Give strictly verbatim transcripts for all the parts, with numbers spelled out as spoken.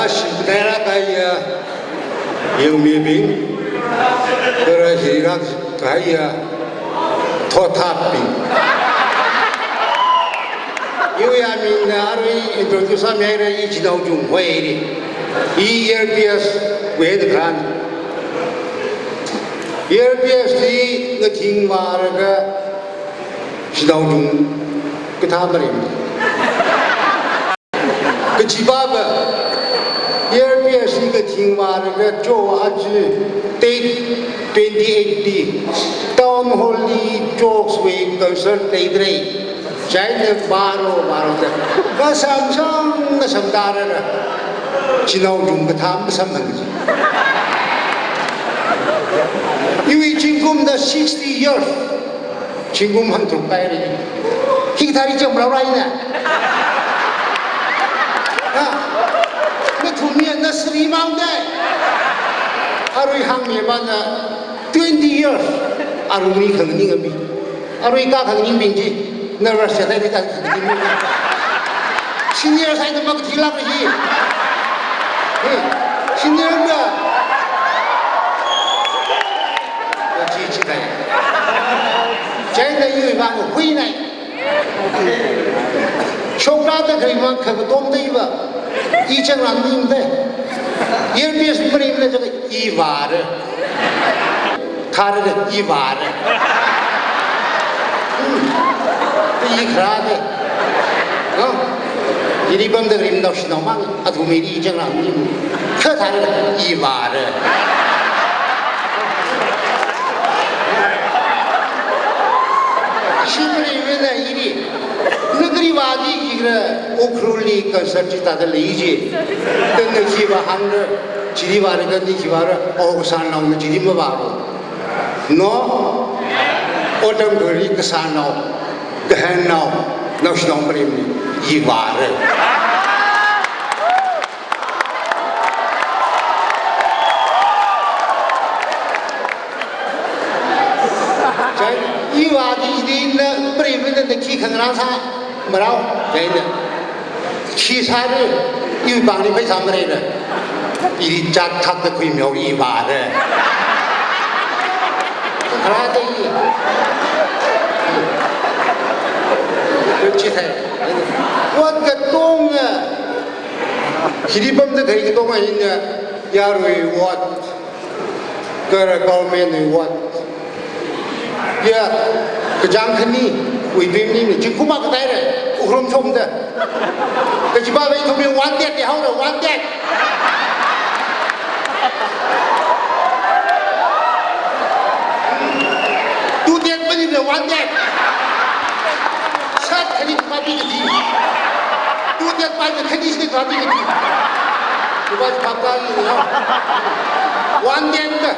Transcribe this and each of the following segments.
Ashi kadaira kaya yangmibing, kara hirak kaya thotapbing. Iwui aming na arui introduce sāmihaira, i Chinaojung Huairi. I E R P S wui head kharāna. E R P S li ngathing vālaga Chinaojung kathā marem. Kachipāva, E R P S li ngathing vālaga cho achi date twenty-eight li Town Hall li Jokes wui concert leidalei. Chieina vāro, vāro da. Kasam sam, kasam tārara. Chinaojung kathā masamphang chi. Iwui zingkum da sixty years. Zingkum hangtharuk kahaira. Hikathā ri cham rau rai na. Ha? Nathumna nursery mang dai. Arui hāngmi mana twenty years. Arui khanganing ami. Arui kakhanganingbing chi. Nervous ya dai kakhanganingbing. Senior sāda makathilāk hi. He. Senior na. Chi chi dai. Chieina iwui vang huinai. Shokra da khaima kha katom dai va. I changrān ning dai. E R P S marimla chaka i vāra. Thāra da i vāra. Hmm. I kharā da. No? Hili pamda rim dau shinao mang. Athumli i changrān ning. Kha thāra da i vāra. Shimli mena ili. Nagari vādi kikra Ukhrulli concert chi tāda lei ji. Tana khi vāhāngra, chili vāra kani khi vāra, o kasānaona chili mavāro. No? Otam gari kasānao, kahānnao, naoshinao marimli, i vāra. Chieina, i vādi, i dina, marimli na khi khangarān sā, marao, chieina. Khi sāra, iwui pāngli pheisā maleila. Ili chat thakda khuimeo i vāra. Kharā da i. Chi thai. Ot katonga. Hili pamda khalei katonga hina yarui ot. Kara government wui ot. Ya, kachāng khani, wui bim ni, zingkum akha kadaira, Ukhrul shongda. Kachipāva ithumli wanted da haora, wanted. Tutet maningla wanted. Sat khani kapi kati. Tutet pai khani si kapi kati. Tupa si papa ni ya. Wanted ka.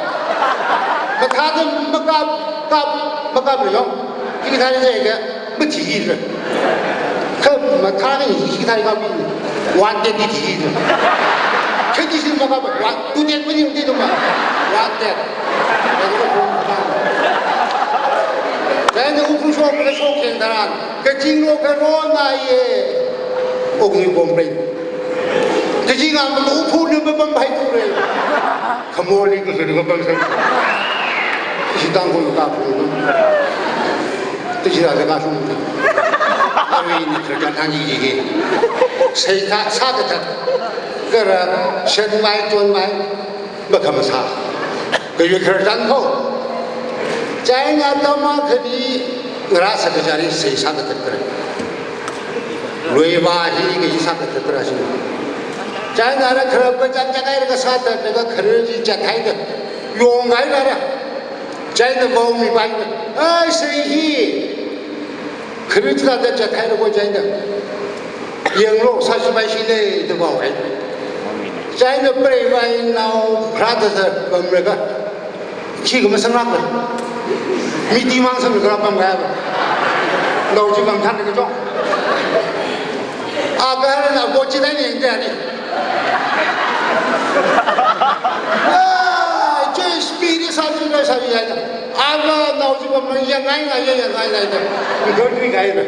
Mathāda makap, kap, makap lo. Hikathā ni ka. Mathi ka. Kha mathā ni hikathā kapi. Wanted ni thi ka. Khani si makap, wa-, tutet maning ti tuma. Wanted. Chieina Ukhrul shok, kala shok kheng tharan. Kazing lo karo na ye. Okni complain. Kazing ang lo phu ne ba bam hai tu re. Khamoli ko suri ko bam sang. Sitang ko ka phu. Ti sira ka sung. Arui ni khararchan hāng yi yi. Seitha sāda tha. Kara shen mai ton mai. Makhamasā. Kayui khararchan ko. Chieina atam akhali ngarā sākazā ri seisā kathatra. Luiva hi kaji sākathatra shi. Chieina ara khararchan chāngai ra kasā tatra kharar chi chathaida. Yongai ra ra. Chieina vaomipai da. Ai sei hi. Khararchan da chathaira ko chieina. Yanglo sāshi pai shi lei da vaohai. Chieina preivainao pharāda sā pamlaga. Khi kha masanglākla. Miti mang samlaga pamkahai ba. Nao chi pamthanlaga chong. Akha na ko chi dai ni yangda ni. Ah, chi speed sāshi pai sāshi pai da. Akha nao chi pam yangngai ngai yangngai ngai da. Gari ngai da.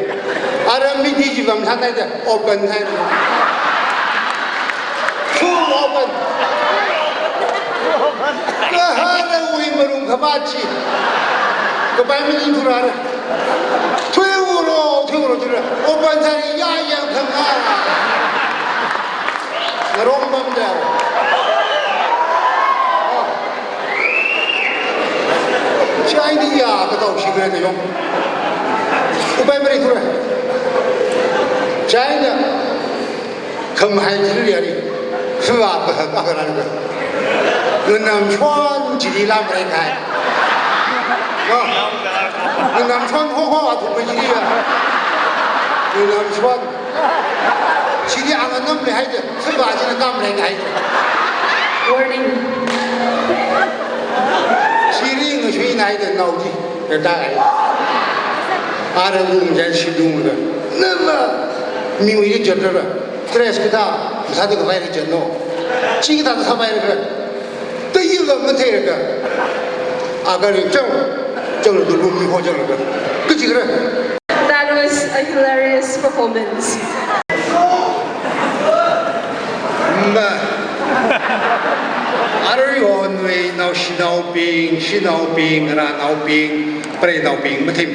Ara miti chi pamthanhai da. Open hai. Khu Kahānawui marung khavāt chi. Kapai maningthura. Thuiwulo, thuiwulo jira. Open sāri ya yang thang ha. Narong bam da. China ya katao shikre na yong. Upai mareithura. China. Khamahai chili ari, fiva ba, ba, ba, ba. Nganamshon chili lam rai kai. Oh. Nganamshon ho ho athum chili ya. Nganamshon. Chili anganam le hai de, fiva chili kam rai kai. Warning. Chili ngashui nai de nao ji. Katai. Ara lung jan shi lung da. Nama. Miwui jatra. Stress kathā. Masāda khavai ri janno. Chi kathā sāpai ri. Tayi va mathei ri. Aga ri chang. Chang lu lu mi ho chang ri. Kachi ri. That was a hilarious performance. Ma. Arui onwui naoshinaobing, shanaobing, ranaobing, preinaobing mathim.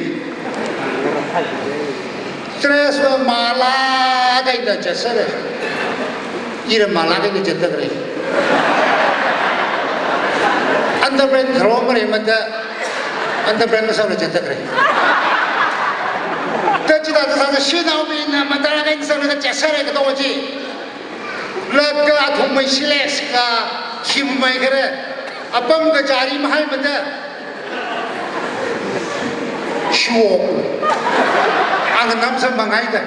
Dress va mala kaida chasare. Ira mala kaida chatakre. Underpant kharo mare mada. Underpant masāla chatakre. Kachida sāda shanaobingna mada kaida sāla chasare kato chi. Laga athumwui silex ka khimai kare. Apam kachari mahai mada. Shuo. Anganam sāmangai da.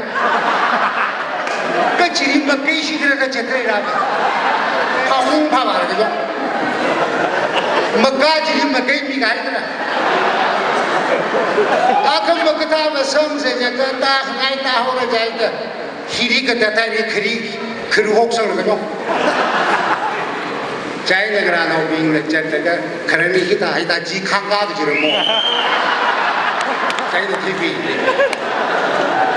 Kachiri makai shikre kachatre ra. Phaung phabar kajo. Maka chiri makai mi kai da. Akam makathā masam se jaka ta ngai ta ho ra jai da. Hiri kata ta ni khari, kharu hok sang kano. China ranaobingla chat taka, kharami kita, hita ji khangka kajira mo. China T V.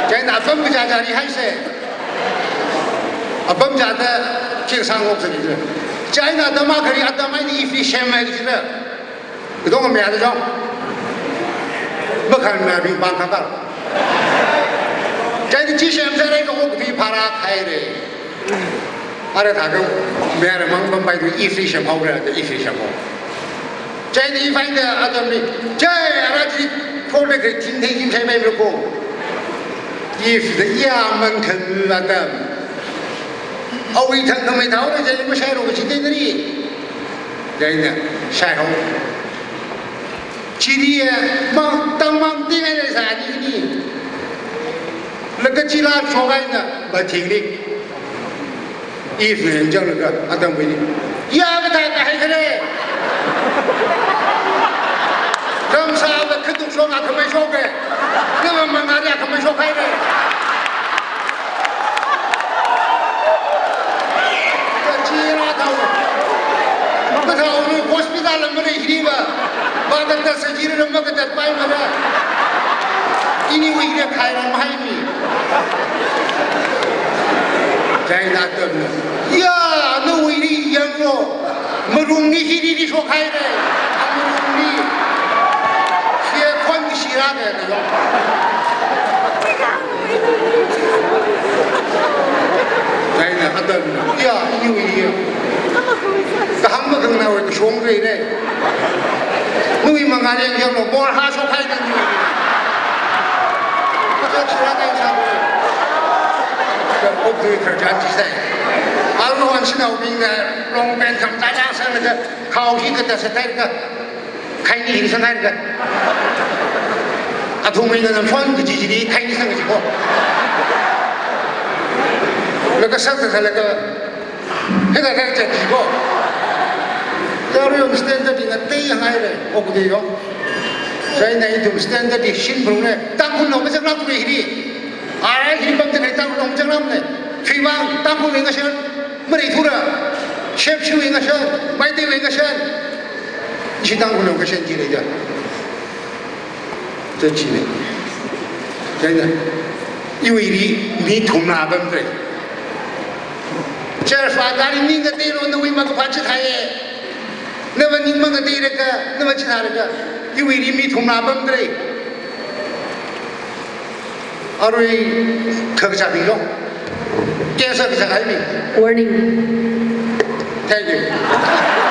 China apam kajajari haise. Apam jada, ching sang hok sang kajira. China dama khari, adama ni efficient mai kajira. Kidong mi ada jong. Bakhan mi abing bang kakar. Chai di chi shem sārai ka ok di phara khai re. Ara thāda mi ara mang bambai di efficient hao re, the efficient hao. Chai di find the other mi. Chai ara di for the great thing they give him a ko. If the ya man can adam. Awui thang khamei thao re chai mashai ro chi de ri. China, shai hao. Chili ya, mang, tang mang ting ai sa ni ni. Laga chila shokaina, ba ting ni. If ne jang laga, atam wui ni. Ya kathā kahai kare. Ramsa ba khatuk shok akhamei shoke. Nama mangari akhamei shokhai re. Kachira thao. Kathā ulu hospital la mare hiri ba. Ba da da surgery la makatat pai mara. Ini wui ri khai ra mahai mi. China tam. Ya, nawui ri yang lo. Marung ni hiri ri shokhai re. Marung ni. Sia khon shira de lo. China atam, ya, iwui ya. Kahāng makhangnawui kashong rei rei. Nawui mangā yang yang lo, bor ha shokhai nani. Kachok sura kai sa ko. Ka pok dui kharjan chi sai. Alu an sinaobingna, long pant kham ta ta sa na ka, khao hi kata sa tai ka. Khai ni hin sanghai ka. Athumwui nganamshon kaji chili khai ni sang kaji ko. Laga sak ta laga. Heda ka chat ko. Yaru yong standard ina tei hangai re. Oku de yong. China ithum standard di shin phung re. Tangkhul lo masak lak tu hiri. Arai hiri pam te kai Tangkhul lo masak lam ne. Fiwang Tangkhul lo ngashan. Mari thura. Shep shu ngashan. Mai te ngashan. Ishi Tangkhul lo kashan ji leida. Chachine. China. Iwui ri mi thumna bam tre. Church va gari ning kateilo, nawui makaphā chithāye. Nava ning mangateilakha, nava chithālakha, iwui ri mi thumrā pamdalei. Arui khakachā binglo. Cancer kachā kahaimi. Warning. Thank you.